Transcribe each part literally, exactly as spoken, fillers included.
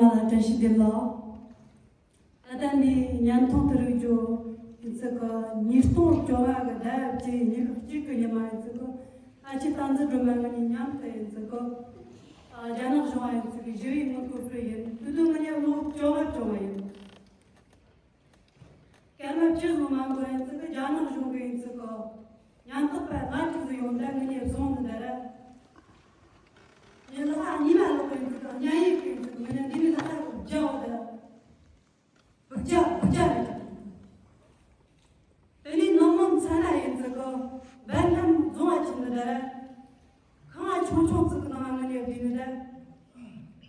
ལ་བཀྲ་ཤིས་བདེ་ལེགས། ད་ལྟ་འདི་བརྙན་ཐུང་དེ་རིགས་ཀྱི་ཡིན་ཚུལ་གྱི་ཉིས་སྟོང་བཅོ་ལྔ་གི་ཟླ་བཅུ་ཉི་ཤུ་གཅིག་གི་ཉི་མ་ཡིན་ཚུལ་གྱི། ཨ་ཅེ་བསྟན་འཛིན་སྒྲོལ་མ་ང་གཉིས་མཉམ་དུ་ཡིན་ཚུལ་གྱི། ཨ་རྒྱ་ནག་གཞུང་བ་ཡིན་ཚུལ་གྱི་ཞི་བའི་དངོས་པོ་སྤྲོད་ཡིན། དེ་དུས་ང་གཉིས་ལོ་བཅོ་ལྔ་བཅོ་ལྔ་ཡིན། སྐར་མ་བཅུ་ཙམ་མ་འགོར་ཡིན་ཚུལ་གྱི་རྒྱ་ནག་གཞུང་གི་ཡིན་ཚུལ་གྱི་ཉེན་རྟོག་པ་ལྔ་དྲུག་ཙམ་ཡོང་སྟེ་ང་གཉིས་བཟུང་ནས་ད་ར། ངའི་ལག་པ་གཉིས་མ་ལོག་པ་ཡིན་ཚུལ་གྱི་བརྙན་ཡིག་ཡིན་ཚུལ་གྱི་ང་གཉིས་འདི་མི་ལག་པ་བརྒྱབ་འོ་ད། བུ་བརྒྱ་བུ་བརྒྱ་རེད། དེ་ནས་ནང་མི་ཚང་མ་ཡིན་ཚུལ་གྱི་འབར་ཁམས་རྫོང་བ་ཕྱིན་ནས་ད་ར། ཁང་བ་ཆུང་ཆུང་ཙིག་གི་ནང་ང་ང་གཉིས་བསྡད་ནས་ད།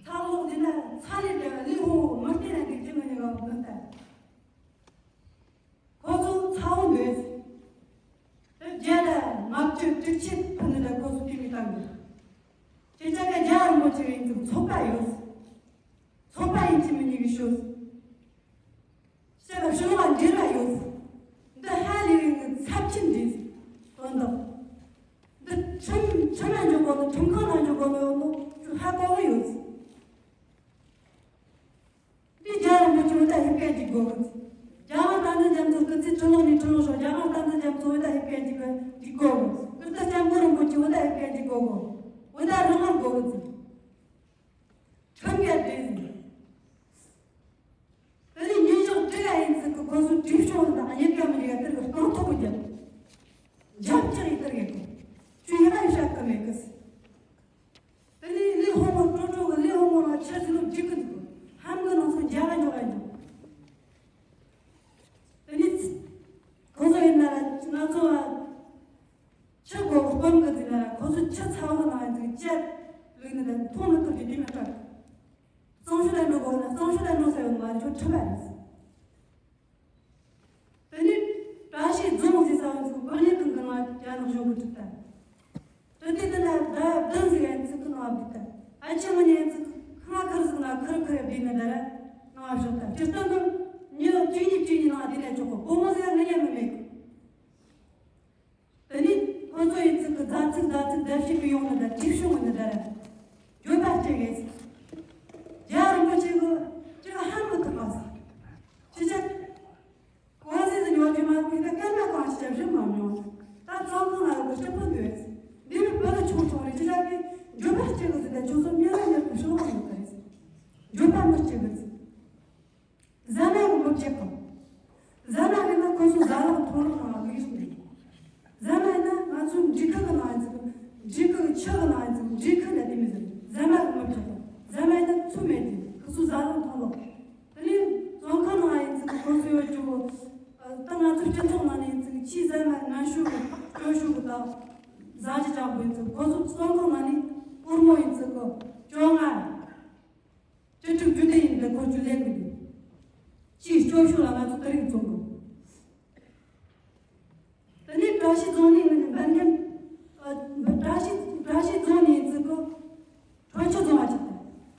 ཚ་ལོག་འདི་ན་ཚ་ལས་བྲལ་བའི་ལས་ཧོ་མི་བལྟས་ན་འགྲིག་རྒྱུ་ང་གཉིས་ལ་མི་ལྟ། ཁོ་ཚོ་ཚ་བོ་འདོད། དེ་རྒྱ་ལ་ལྔ་བཅུ་དྲུག་ཅུ་ཕུད་ནས་ད་ཁོ་ཚོ་དེ་མི་བཏང་གི། ཁྱེད་ཅག་གི་རྒྱ་རིན་པོ་ཆེ་ཡིན་ཚུལ་ཚོགས་པ་ཡོད། ཚོགས་པ་ཡིན་གཅིག་མིན་གཉིས་ཀྱི་ཤོད། ཤ་ལ་ཤུ་ལོ་བ་འབྲེལ་བ་ཡོད། འདི་ཧ་ལས་ངའི་ཚབས་ཆེན་འདྲ། དོན་དག་འདི་ཁྲིམས་ཁྲིམས་ལ་འཇུག་དགོས་ནོ། ཁྲིམས་ཁང་ལ་འཇུག་དགོས་ནོ་ཡོད་ནོ་ཁྱོད་ཧ་གོ་གི་ཡོད། འདི་རྒྱ་རིན་པོ་ཆེ་འོ་ད་ཧེབ་ཀ་འཇིག་དགོས་གི། རྒྱལ་བ་བསྟན་འཛིན་རྒྱ་མཚོ་སྐུ་ཚེ་ཁྲི་ལོ་ནས་ཁྲི་ལོ་ཤོག་རྒྱལ་བ་བསྟན་འཛིན་རྒྱ་མཚོ་འོ་ད་ཧེབ་ཀ་འཇིག་གི་འཇིག་དགོས་གི། ཀིརྟི་སྐྱབས་མགོན་རིན་པོ་ཆེ་འོ་ད་ཧེབ་ཀ་འཇིག་དགོས་གི། འོ་ད་རང་དབང་དགོས་གི། ཁྲིམས་འགལ་འདྲ་ཟིན། དེ་ནས་ཉིན་ཞག་དྲུག་ཡིན་ཚུལ་གྱི་ཁོ་ཚོ་བྲིས་སྐྱོང་དང་གཡུལ་ཁ་མི་རིགས་དེར་གི་རྐང་ཐོག་གི་རྒྱབ། རྒྱབ་ཀྱག་ཡིན་དེར་གི་ཁོ། ཆུ་ཡི་ཨ་ཡི་ཤ་གི་མེད་གི། དེ་ནས་ལས་ཧོ་མོ་ཀྲོ་ཀྲོ་གི་ལས་ཧོ་མོ་ལ་ཆ་ཟིན་ལོ་བརྒྱུད་གི་འདུག་ཧམ་གི་ནང་སོ་རྒྱ་ག་འཇོག་ག་འཇོག་དེ་ནས་ཁོ་ཚོ་ཡིན་ན་ང་ཚོ་ལ། ཆུ་སྒོ་སྤམ་གི་ཟིན་ན་ཁོ་ཚོ་ཆུ་ཚ་བོ་ནང་ཡིན་ཚུལ་བཅད་ལུག་ནི་ལ་མཐོང་མི་ཐུབ་ཀྱི་དེ་མི་སྐྲག་གཙང་ཤོད་ལ་འགྲོ་དགོས་ན་གཙང་ཤོད་ལ་འགྲོ་ས་ཡོད་མ་རེད། ཁྱོད་ཁྲིམས་པ་རེད། དེ་ནས་བཀྲ་ཤིས་རྫོང་ཟེར་ས་ཡོད་ཚུལ་པར་ཉིན་ཀུན་གི་ནང་རྒྱ་ནག་གཞུང་གི་གྲུབ་ད། དེ་དེ་དེ་ན་ཟླ་བདུན་ཟིག་ཡིན་ཚུལ་གི་ནང་བསྡུས་ད། ཨ་ཆེ་མི་ཉན་ཚུལ་ཁ་ཁར་ཟིག་ན་ཁར་ཁར་བསྡུས་ནི་ད་ར་ནང་བཞག་ད། སྤྱིར་བཏང་གི་ཉི་གཅིག་གཉིས་གཅིག་གཉིས་ནང་བསྡུས་ན་ཆོག་གོ་བུ་མོ་ཟིག་ང་ཉན་མི་མེད་གི། དེ་ནས་ཁོ་ཚོ་ཡིན་ཚུལ་གྱི་མཛའ་ཚིག་མཛའ་ཚིག་བརྡབ་གསིག་གི་ཡོང་ནི་ད་གྲིབ་བྱུང་ནི་ད་ར། འགྱོད་པ་སྐྱེ་གེ། རྒྱ་རིན་པོ་ཆེ་གི་ཅི་ཧ་མི་ཐུབ་པ་ཟིག་ཅི་ཆ། གོང་ཟིག་ཟིག་ཉོ་རྒྱུ་མ་ཐུབ་ད་སྐར་མ་གང་ཞིག་བཞི་མ་མྱོང་། ད་གཙང་ཁང་ལ་གི་སྤྱི་ཕུད་འདུག་འདི་ནི་བུ་གི་ཆུང་ཆུང་རེད། ཅི་ཆ་གི་འགྱོད་པ་སྐྱེ་གི་ཟིག་ད་ཁྱོད་ཚོ་མྱི་ལ་མྱི་གི་ཤོག་ལ་མི་ད་རེད། འགྱོད་པ་མི་སྐྱེ་གི་ཟིག་ཟ་མ་གི་མི་བྱེད་གོ། ཟ་མ་གི་ན་ཁོ་ཚོ་ཟ་ལག་འཐུང་ལག་ནང་ལ་ལུས་ཟིན་རེད། ཟ་མ་ཡིན་ན་ང་ཚོའི་འབྲི་ཁུལ་གི་ནང་ཡིན་ཚུལ་འབྲི་ཁུལ་གི་ཆུ་གི་ནང་ཡིན་ཚུལ་འབྲི་ཁུལ་ལ་དེ་མི་ཟིན། ཟ་མ་གི་མི་བྱེད་གོ། ཟ་མ་ཡིན་ན་ཚུལ་མེད་དེ་ཁོ་ཚོ་ཟ་ལག་འཐུང་ལག་དེ་ནས་བཙོན་ཁང་ནང་ཡིན་ཚུལ་ཁོ་ཚོ་ཡོད་རྒྱུ་བོ། ད་ང་ཚོའི་སྤྱི་ཚོགས་ནང་ནས་ཡིན་ཚུལ་ཕྱིའི་ཟ་མ་ངན་ཤོས་གི་སྐྱོ་ཤོས་གི་ད་ཟ་རྒྱུ་ཅང་པོ་ཡིན་ཚུལ་ཁོ་ཚོ་བཙོན་ཁང་ནང་ནས་སྒོར་མོ་ཡིན་ཚུལ་གི་བཅོ་ལྔ། སྤྱི་སྒྲིག་རྒྱུ་དེ་ཡིན་པའི་ཁོ་ཚོའི་ལས་ཀྱི་འདུག་ཅིའི་སྐྱོ་ཤོས་ལ་ང་ཚོ་དེ་རིགས་བཙོང་དགོས། དེ་ནས་བཀྲ་ཤིས་རྫོང་ནས་ངས་འབར་མཁན། ཨ། བཀྲ་ཤིས་བཀྲ་ཤིས་རྫོང་ནས་ཚིག་གོ། ཁྲོན་ཆུ་རྫོང་བ་ཅིག་དང་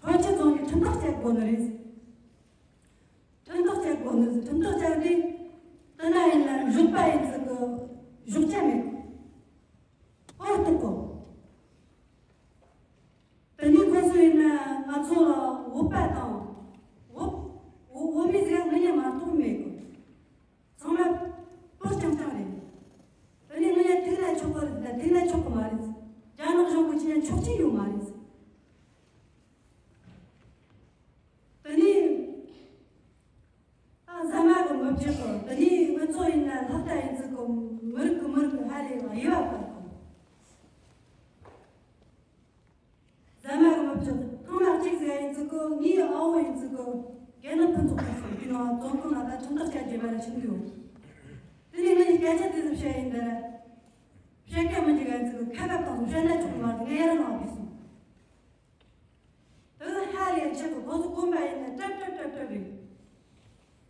ཁྲོན་ཆུ་རྫོང་ནས་ཁྲིམས་ཐག་བཅད་དགོས་ནི་རེད། ཁྲིམས་ཐག་བཅད་དགོས་ནི་རེད། ཁྲིམས་ཐག་བཅད་དེ། དེ་ན་ཡིན་ན་བཞུགས་པ་ཡིན་ཚིག་གོ། བཞུགས་བྱ་མེད། ཨོ་ཏི་ཀོ། དེ་ནས་ཁོ་ཚོ་ཡིན་ན་ང་ཚོ་ལ་བོད་པ་དང་། བོད་བོད་བོད་མི་ཟིག་ང་གཉིས་མ་གཏོགས་མེད་གི། ཚང་མ་བོད་རྐྱང་རྐྱང་རེད། དེ་ནས་ང་གཉིས་ཐུག་ན་ཆོག་གི་རེད་ད་ཐུག་ན་ཆོག་གི་མ་རེད། རྒྱ་ནག་གཞུང་གི་ཆེད་ཆོག་ཆེ་ཡོད་མ་རེད། དེ་ནས། ཨ། ཟ་མ་གི་མི་བྱེད་གོ། དེ་ནས་ང་ཚོ་ཡིན་ན་ལྷག་ལྟ་ཡིན་ཚུལ་གོ། མི་རིགས་གི་མི་རིགས་ཧ་ལས་དབྱེ་བ་ཕར་གོ། ཟ་མ་གི་མི་བྱེད། ཐེངས་མ་གཅིག་ཟེར་ཡིན་ཚུལ་གོ། ངའི་ཨ་བོ་ཡིན་ཚུལ་གོ། རྒྱལ་ནང་ཕུན་ཚོགས་ཕུན་ཚོགས་དེ་ནང་བཙོན་ཁང་ལ་ད་ཁྲིམས་ཐག་བཅད་རྒྱུ་མ་རེད་ཕྱིན་འདུག་དེ་ནས་ངས་སྐད་ཆ་དེ་ཚོ་བཤད་ཡིན་ད་ར། བཤད་མཁན་མི་འཇིག་ཡིན་ཚུལ་གོ། ཁ་ཁ་བཏང་སོང་བཤད་ན་ཆོག་གི་མ་རེད། ངས་ཡར་ལངས་བསྡད་སོང་། དེ་ཧ་ལས་ཆེ་གི། ཁོ་ཚོ་གོམ་པ་ཡིན་ན་ཀྲབ་ཀྲབ་ཀྲབ་ཀྲབ་རེད།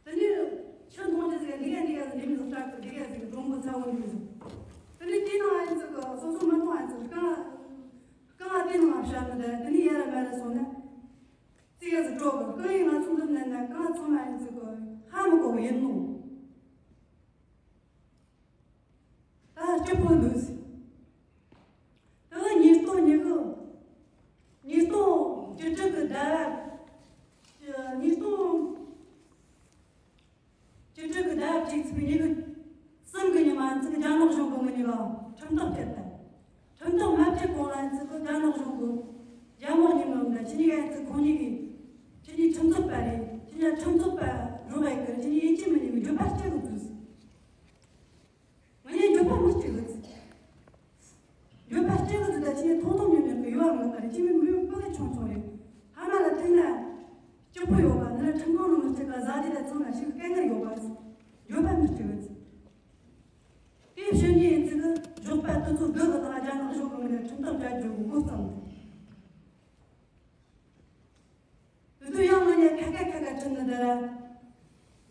དེ་ནས་ཆུ་འཐུང་རྒྱུ་ཟིག་འདི་ག་འདི་ག་ཟིག་ལས་མི་ཟིག་སྐྲག་གི། འདི་ག་ཟིག་འགྲོ་མགོ་ཚ་བོ་འདི་ཟིག་དེ་ནས་དེ་ནང་ཨ་ཡིན་ཟིག་གི་སོ་སོ་མི་འཐུང་ཨ་ཡིན་ཟིག་རྐང་རྐང་ཨ་དེ་ནང་ཨ་བཞག་ནི་དེ་དེ་ནས་ཡར་མར་སོང་ན་ཙི་ག་ཟིག་སྤྲོ་གི། རྐང་ཡིན་ང་ཚོ་འདི་ནས་ན་རྐང་ཚང་མ་ཨ་ཡིན་ཟིག་གི་ཧ་མི་གོ་གི་ཡིན་ནོ། ད་སྐྱིད་པོ་འདུག་ཟེར། དེ་ཉིས་སྟོང་ཉི་ཤུ། ཉིས་སྟོང་བཅུ་དྲུག་གི་ཟླ་བ། ཡིག་ཚིག་གི་ཉིན་གི་གསུམ་གི་ཉི་མ་ཚིག་རྒྱ་ནག་གཞུང་གི་ངོས་ནས་ལ་ཁྲིམས་ཐག་བཅད་དེ། ཁྲིམས་ཐག་མ་བཅད་གོང་ལ་ཚིག་རྒྱ་ནག་གཞུང་གི་རྒྱ་དམག་ཉིན་གི་འདྲ་ཁྱེད་གཉིས་ཀ་ཚིག་ཁོང་གཉིས་ཀྱིས་ཁྱེད་གཉིས་ཁྲིམས་རྩོད་པ་རེད། ཁྱེད་གཉིས་ཁྲིམས་རྩོད་པ་རུ་བ་ཡི་གི་ཁྱེད་གཉིས་ཡིན་གཅིག་མིན་གཉིས་གི་འགྱོད་པ་སྐྱེ་གི་འདུག་ངས་འགྱོད་པ་མི་སྐྱེ་གི་ཚིག་འགྱོད་པ་སྐྱེ་གི་འདུག་ད་ཁྱེད་གཉིས་ཐུང་ཐུང་མྱོང་མྱོང་གི་ཡོད་པ་མི་ལ་ཁྱེད་གཉིས་མི་ཕོ་གི་ཆུང་ཆུང་རེད། ཕ་མ་ལ་ཐུག་ན་སྐྱིད་པོ་ཡོད་པ་འདི་ལ་ཁྲིམས་ཁང་ནང་ལ་སྐྱེ་ག་བཟའ་དེ་ལ་ཚང་ལ་ཞིག་སྐད་ངར་ཡོད་པ་འགྱོད་པ་མི་སྐྱེ་གི་ཚིག་དེའི་ཕྱི་ཉིན་ཡིན་ཚིག་གི་འཇོག་པ་དུ་ཚོ་དགོས་གི་དང་རྒྱ་ནག་གཞུང་གི་ངོས་ནས་ཁྲིམས་ཐག་བཅད་རྒྱུ་གི་འགོ་བརྩམས་འདུག་དེ་དུས་ཡང་ང་ནས་ཁ་ཁ་ཁ་ཁ་ཁྲིད་ནི་དེ་ར་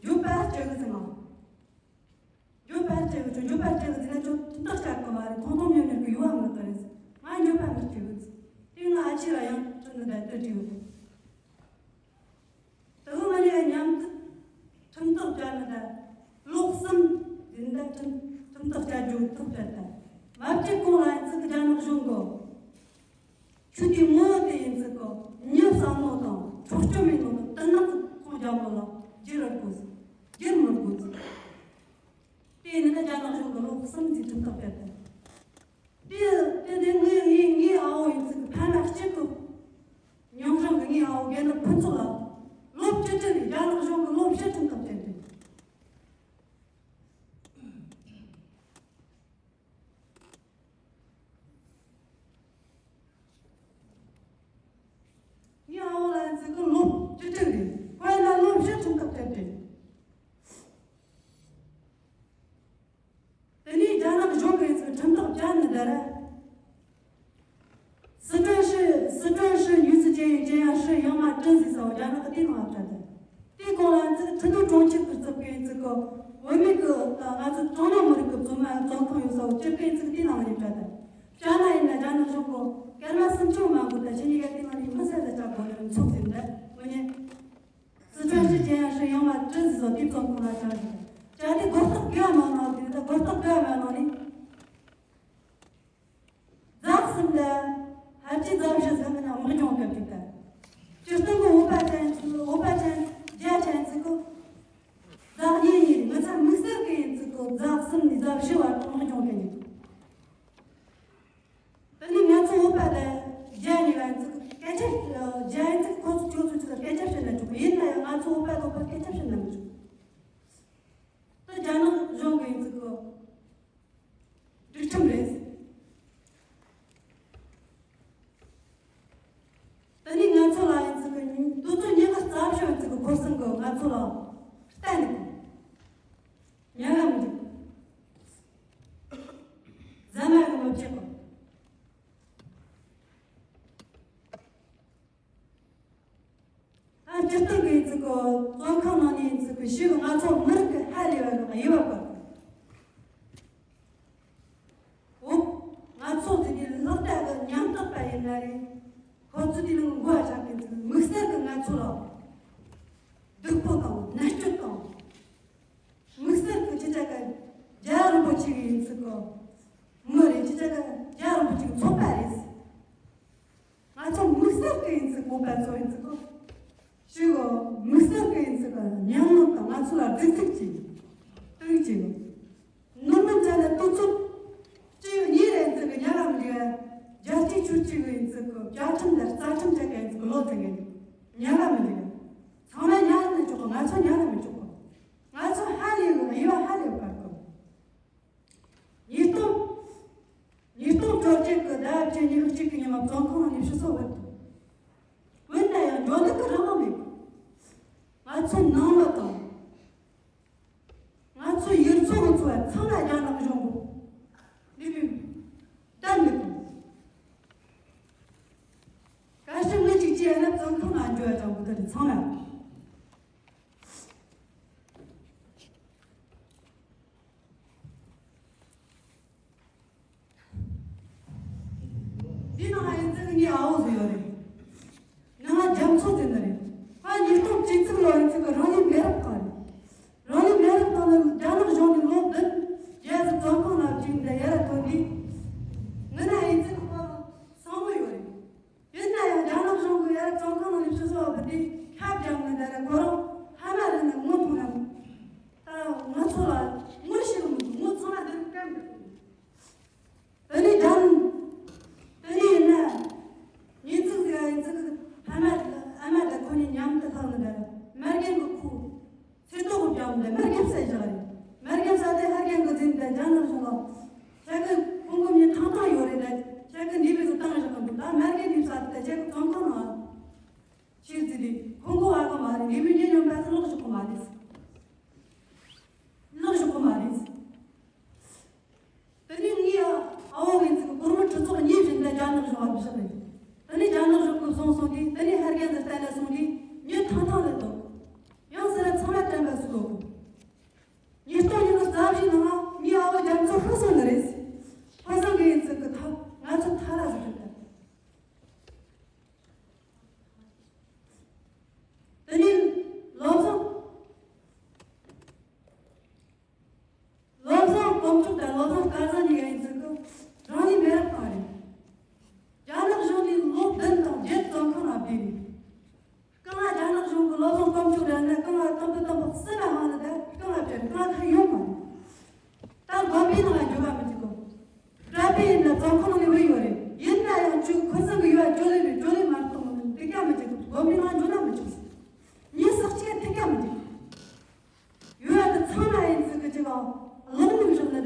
འགྱོད་པ་སྐྱེ་གི་ཚིག་ང་འགྱོད་པ་སྐྱེ་གི་ཚིག་འགྱོད་པ་སྐྱེ་གི་ཚིག་ན་ཁྱོད་ཁྲིམས་ཐག་བཅད་གི་མ་རེད། ཐུང་ཐུང་མྱོང་མྱོང་གི་ཡོད་པ་མི་གི་རེད། ང་འགྱོད་པ་མི་སྐྱེ་གི་ཚིག་དེ་ང་ཨ་ཕྱི་ལ་ཡང་ཁྲིད་ནི་དེ་དུ་བྲིས་ཡོད། དེ་གི་ང་ནས་མཉམ་དུ་ཁྲིམས་ཐག་བཅད་ནི་དང་ལོ་གསུམ་ཡིན་ད་ཁྲིམས་ཁྲིམས་ཐག་བཅད་རྒྱུ་ཐག་བཅད་དང་མ་བཅད་གོང་ལ་ཡིན་ཚིག་རྒྱ་ནག་གཞུང་གི་ཆུ་དེའི་ངོ་བོ་དེ་ཡིན་ཚིག་གི་མྱི་བསམ་བློ་དང་འཕྲོག་བཅོམ་མིན་ནོ་དང་དུ་ནག་ཁོང་རྒྱ་མོ་ལ་བསྒྱུར་ར་དགོས་ཟེར་བསྒྱུར་མི་དགོས་ཟེར། དེ་ཡིན་ན་རྒྱ་ནག་གཞུང་གི་ལོ་གསུམ་གྱི་ཁྲིམས་ཐག་བཅད་དང་། དེ་དེ་དེ་ངའི་ངའི་ངའི་ཨ་བོ་ཡིན་ཚིག་ཕ་མ་གཅིག་གི་མྱོང་རང་གི་ངའི་ཨ་བོ་རྒན་ནི་ཕུན་ཚོགས་ལ་ལོ་བཅུ་དྲུག་རེད། རྒྱ་ནག་གཞུང་གི་ལོ་བཞི་ཁྲིམས་ཐག་བཅད་དེ། ངའི་ཨ་བོ་ལ་ཚིག་གི་ལོ་བཅུ་དྲུག་རེད། ཁོ་ཡིན་ན་ལོ་བཞི་ཁྲིམས་ཐག་བཅད་དེ། དེ་ནས་རྒྱ་ནག་གཞུང་གིས་ཚིག་ཁྲིམས་ཐག་བཅད་ནི་དེ་ར། སི་ཁྲོན་市སི་ཁྲོན་市女子监狱监押室杨马珍ཟེར་སོ་རྒྱ་ནག་གི་དེ་ནང་ལ་བཅད་དེ། དེའི་གོང་ལ་ཚིག་ཁྲི་ཏུའུ་གྲོང་ཁྱེར་དུ་བཙུགས་པའི་ཚིག་གི་བུད་མེད་ཀྱི་ང་ཚོ་གྲངས་ཉུང་མི་རིགས་ཀྱི་བཙོན་མ་བཙོན་ཁང་ཡོད་ས་བོ་སྤྱི་པའི་ཚིག་དེའི་ནང་ལ་ཡོད་པ་དང་། བཅད་ན་ཡིན་ན་རྒྱ་ནག་གཞུང་གི་སྐར་མ་སུམ་ཅུ་མ་འགོར་ད་ཕྱི་ཉིན་ཀ་དེའི་ནང་ནས་མི་སེར་ལ་བཅད་དགོས་ནི་ཚོགས་ཟིན་ད་དངོས་གནས། 四川市监押室杨马珍ཟེར་སོ་དེ་བཙོན་ཁང་ལ་བཅར་ཞིང་བཅར་ཏེ་སྒོ་རྟགས་དགོས་མ་གནང་དེ་ད་སྒོ་རྟགས་དགོས་མ་གནང་ནི། རྫ་གསུམ་ལ་ཧར་གྱི་རྫ་བཞི་ཟེར་ན་དམག་སྦྱོང་སྐབས་ཅིག་ལྟར། སྤྱིར་བཏང་གི་འོ་པ་ཅན་ཚོ་འོ་པ་ཅན་རྒྱ་ཅན་ཚོ་གི་རྫ་གཉིས་གཉིས་ངི་ཚ་དམིགས་བསལ་གི་ཡིན་ཚོ་གི་རྫ་གསུམ་ནས་རྫ་བཞི་བར་དུ་དམག་སྦྱོང་སྐབས་ཡིན། དེ་ནས་ང་ཚོ་འོ་པ་དང་རྒྱ་གཉིས་ཀ་ཚོ་སྐད་ཆ་རྒྱ་ཡིན་ཚོ་ཁོ་ཚོ་ཁྱོད་ཚོ་ཚོ་ལ་སྐད་ཆ་བཤད་ན་ཆོག་གི་ཡིན་ན་ཡང་ང་ཚོ་འོ་པ་དང་འོ་པ་སྐད་ཆ་བཤད་ན་མི་ཆོག་ད་རྒྱ་ནག་གཞུང་གི་ཡིན་ཚོ་གི་སྒྲིག་ཁྲིམས་རེད། དེ་ནས་ང་ཚོ་ལ་ཡིན་ཚིག་གི་དུས་ཚོད་ཉི་ཤུ་རྩ་བཞི་ཡིན་ཚིག་གི་ཁོར་སང་གི་ང་ཚོ་ལ་གཏན་ནས་ཉལ་ལ་མི་འཇུག་ཟ་མ་གི་མི་བྱེད་གི་ད་སྤྱིར་བཏང་གི་ཡིན་ཚིག་གི་བཙོན་ཁང་ནང་ནས་ཡིན་ཚིག་གི་ཞིག་ང་ཚོ་མི་རིགས་ཀྱི་ཧ་ལས་པ་གི་དབྱེ་བ་བཀར་གི་འོ། ང་ཚོ་དེ་དུས་ལྷག་ཆ་གི་ཉམ་ཐག་པ་ཡིན་ན་རེད། ཁོ་ཚོ་དེ་ལ་མགོ་བ་ཆག་གི་འདུག་དམིགས་བསལ་གི་ང་ཚོ་ལ་སྡུག་པོ་དང་མནར་གཅོད་དང་དམིགས་བསལ་གི་ཅི་ཆ་ག་རྒྱལ་བ་རིན་པོ་ཆེ་གི་ཡིན་ཚུལ་གི་མི་རེད། ཅི་ཆ་ག་རྒྱལ་བ་རིན་པོ་ཆེ་གི་ཚོགས་པ་རེད། ང་ཚོ་དམིགས་བསལ་གི་ཡིན་ཚུལ་གོ་པ་ཚོ་ཡིན་ཚུལ་གི་ཞུ་གི་དམིགས་བསལ་གི་ཡིན་ཚུལ་གི་ཉམས་མྱོང་དང་ང་ཚོ་ལ་རྫིག་རྫིག་ཅིག་སྟོན་གྱི་ནོར་མེད་བྱས་ནས་ཏོག་ཙམ་གཅིག་གཉིས་རེ་ཚོད་ཀྱི་ཉལ་ལ་མི་འདུག་རྒྱལ་གཅེས་ཆོས་གཅེས་ཀྱི་ཡིན་ཚུལ་གྱི་བཅའ་ཁྲིམས་དང་རྩ་ཁྲིམས་བཅའ་མཁན་ཚོ་གི་ལོ་ཚད་ཀྱི་ཉལ་ལ་མི་འདུག་ཚང་མ་ཉལ་ལ་མི་ཆོག་གི་ང་ཚོ་ཉལ་ལ་མི་ཆོག་གི་ང་ཚོ་ཧ་ལས་གི་དབྱེ་བ་ཧ་ལས་བཀར་གི་ཉིས་སྟོང་ཉིས་སྟོང་བཅོ་བརྒྱད་ཀྱི་ཟླ་བཅུ་ཉི་ཤུ་གཅིག་གི་ཉི་མ་བཙོན་ཁང་ནས་ཕྱི་སོ་བུད་འདུག་འོན་ན་ཡང་འགྲོ་འདུག་གི་རང་དབང་མེད་གི་ང་ཚོ་ནང་མི་དང་། ང་ཚོ་ཡུལ་ཚོ་གི་ཚོ་བ་ཚང་མ་རྒྱ་ནག་གཞུང་གི་ལུས་པའི་བདམས་མི་དགོས། བཀའ་ཤག་ངས་ཅིག་བྱས་ན་བཙོན་ཁང་ལ་འགྱོ་བ་ཅང་གི་ད་རེ་ཚང་མ། འདི་ནང་ཨ་ཡིན་ཙི་གི་ངའི་ཨ་བོ་ཟེར་ཡོད་རེད། ང་ང་རྒྱ་མཚོ་ཟེར་ནི་རེད། ཕ་ཉིས་སྟོང་བཅུ་གཅིག་ལོ་ཡིན་ཙི་གི་རང་ལུས་མེ་རབ་བཏང་རེད། རང་ལུས་མེ་རབ་བཏང་ནི་རྒྱ་ནག་གཞུང་ནས་ལོ་བདུན་རྒྱ་ཟི་བཙོན་ཁང་ནང་བཅུག་འདི་ཡ་ར་ཐོན་དུས། ངི་ན་ཨ་ཡིན་ཙི་གི་ཕ་བཟང་པོ་ཡོད་རེད། ཡིན་ན་ཡང་རྒྱ་ནག་གཞུང་གི་ཡ་ར་བཙོན་ཁང་ནང་ནས་ཕྱི་སོ་བ་བུད་དུས་ཁ་བརྒྱབ་ནི་འདི་ར་ཁོ་རང་ཕ་མ་རེད་ནི་ངོ་མཐོང་ན། ད་ང་ཚོ་ལ་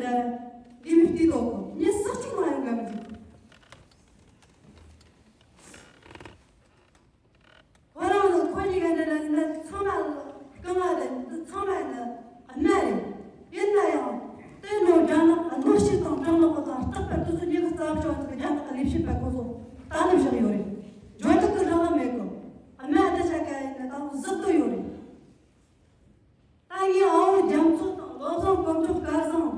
ལ་འདི་མི་བལྟས་དོ་གོ། ངས་ཟག་གཅིག་མ་ཡོང་ག་མི་འདུག་ཁོ་རང་ནི་ཁོ་གཉིས་ཀ་འདྲ་ན་ན་ཚང་མ་རྐང་བ་དེ་ཚང་མ་ནི་དམའ་རེད། ཡིན་ན་ཡང་དེ་ནོ་རྒྱ་ནག་གནོད་བྱེད་དང་དྲང་ནག་པོ་དང་རྟག་པར་དུ་སུ་ཉེ་གི་རྩ་བ་ཅོག་ཅིག་རྒྱ་ནག་གི་ལས་བྱེད་པ་ཁོ་ཚོ་ལྟ་ནི་བཞག་ཡོད་རེད། འཇོན་ཐུབ་ཀྱི་རང་མེད་གི། དམའ་དེ་ཆ་ག་ཡིན་ན་ད་ཟག་ཏུ་ཡོད་རེད། ད་ངས་ཨའོ་རྒྱ་མཚོ་དང་བློ་བཟང་དཀོན་མཆོག་སྐལ་བཟང་།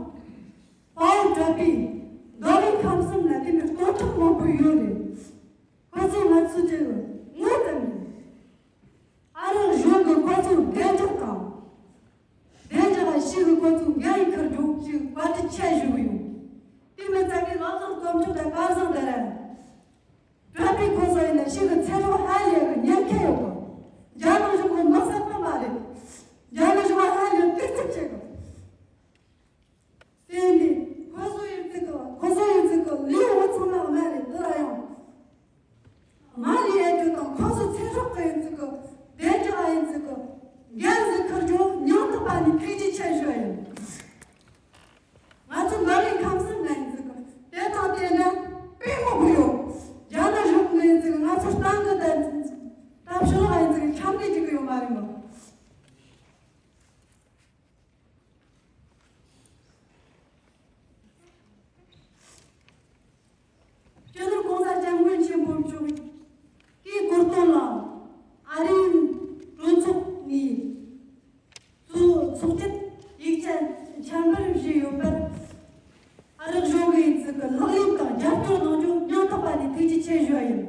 དཔའ་བོ་གྲགས་པའི་རྡོ་རིང་ཁམས་གསུམ་ན་དེ་མིན་སྟོང་ཕྲག་མང་པོ་ཡོད་རེད། ཁོ་ཚོ་ང་ཚོ་གཅིག་ངོ་ཙམ་ཡིན། ཨ་རག་གཞུང་གི་ཁོ་ཚོ་བདེ་འཇགས་དང་། བདེ་འཇགས་ལ་ཞིག་གི་ཁོ་ཚོ་འགན་ཡིན་ཁུར་རྒྱུ་ཞིག་བཀའ་དྲིན་ཆེ་ཞུ་གི་ཡོད། དེ་མིན་ཙང་གི་བློ་བཟང་དཀོན་མཆོག་དང་སྐལ་བཟང་དེ་རེད། གྲྭ་པའི་ཁོ་ཚོ་ཡིན་ན་ཞིག་གི་ཚེ་སྲོག་ཧ་ལས་གི་ཉེན་ཁ་ཡོད་གི། རྒྱ་ནག་གཞུང་གི་དམག་ས་པ་མ་རེད། རྒྱ་ནག་གཞུང་ཧ་ལས་གཏུག་རྩིས་བྱེད་གི། དེ་ནི་ཁོ་ཚོ་ཡིན་ཚིག་གི་ཁོ་ཚོ་ཡིན་ཚིག་གི་ལུས་འོ་ཚང་མ་དམའ་རེད། དེ་ལ་ཡང་ང་ལུས་ཡ་རྒྱུ་དང་ཁོ་ཚོ་ཚེ་སྲོག་གི་ཡིན་ཚིག་གི་བདེ་འཇགས་ཡིན་ཚིག་གི་འགན་ཟིག་ཁུར་རྒྱུ་སྙིང་ཐག་པ་ནས་ཐུགས་རྗེ་ཆེ་ཞུ་ཡ་ཡིན། ང་ཚོ་འགའ་རེ་ཁམས་གསུམ་ན་ཡིན་ཚིག་གི་དེ་དང་དེ་འདྲ་དཔེ་མང་པོ་ཡོད། རྒྱ་ནག་གཞུང་གི་ཡིན་ཚིག་གི་ང་ཚོ་སྟེང་གི་དེ་ད་ཕྱི་ལོགས་ཡིན་ཚིག་གི་འཁྱམ་གི་འཇུག་གི་ཡོད་མ་རེད་མོ། སྤྱི་ནོར་༸གོང་ས་༸སྐྱབས་མགོན་ཆེན་པོ་མཆོག་གིས་སྐུ་གོ་སྟོན་ལ་ཨ་རིའི་གྲོས་ཚོགས་ནས་གཙོ་ཚོགས་ཆེད་ཡིག་ཆ་འཆར་འབུལ་ཞུས་ཡོད་པར། ཨ་རག་གཞུང་གི་ཡིག་ཚིག་གི་ལག་ལེན་དང་རྒྱབ་སྐྱོར་གནང་རྒྱུ་སྙིང་ཐག་པ་ནས་ཐུགས་རྗེ་ཆེ་ཞུ་བ་ཡིན།